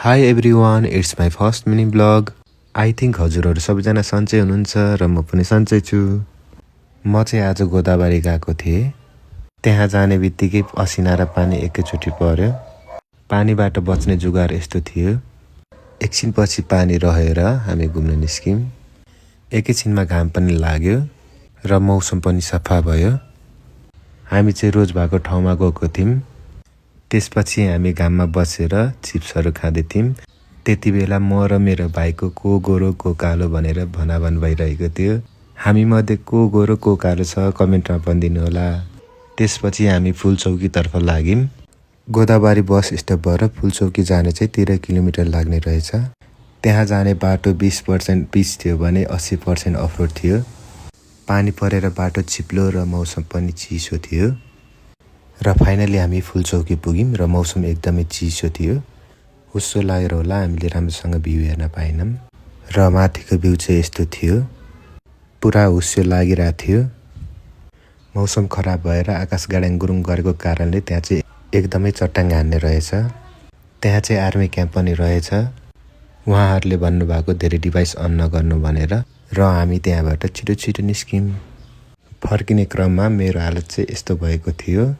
High everyone, it's my first mini blog. I think हजुरहरू सबैजना सन्चै हुनुहुन्छ र म पनि सन्चै छु। म चाहिँ आज गोदावरी गएको थिएँ। त्यहाँ जाने बित्तिकै असिना र पानी एकैचोटि पर्यो। पानीबाट बच्ने जुगार यस्तो थियो, एकछिनपछि पानी रहेर हामी घुम्न निस्क्यौँ। एकैछिनमा घाम पनि लाग्यो र मौसम पनि सफा भयो। हामी चाहिँ रोज भएको ठाउँमा गएको थियौँ। त्यसपछि हामी घाममा बसेर चिप्सहरू खाँदै थियौँ। त्यति बेला म र मेरो भाइको को गोरो को कालो भनेर भनाभन भइरहेको थियो। हामी मध्ये को गोरो को कालो छ कमेन्टमा भनिदिनु होला। त्यसपछि हामी फुलचौकीतर्फ लाग्यौँ। गोदावरी बस स्टपबाट फुलचौकी जाने चाहिँ 13 किलोमिटर लाग्ने रहेछ। त्यहाँ जाने बाटो 20% पिच थियो भने 80% अफरोड थियो। पानी परेर बाटो चिप्लो र मौसम पनि चिसो थियो। र फाइनली हामी फुलचौकी पुग्यौँ र मौसम एकदमै चिसो थियो। हुस्सो लागेर होला हामीले राम्रोसँग भ्यू हेर्न पाएनौँ। र माथिको भ्यू चाहिँ यस्तो थियो, पुरा हुस्सो लागिरहेको थियो। मौसम खराब भएर आकाश गाडाङ गुरुङ गरेको कारणले त्यहाँ चाहिँ एकदमै चट्टाङ हान्ने रहेछ। त्यहाँ चाहिँ आर्मी क्याम्प पनि रहेछ। उहाँहरूले भन्नुभएको धेरै डिभाइस अन नगर्नु भनेर। र हामी त्यहाँबाट छिटो छिटो निस्क्यौँ। फर्किने क्रममा मेरो हालत चाहिँ यस्तो भएको थियो।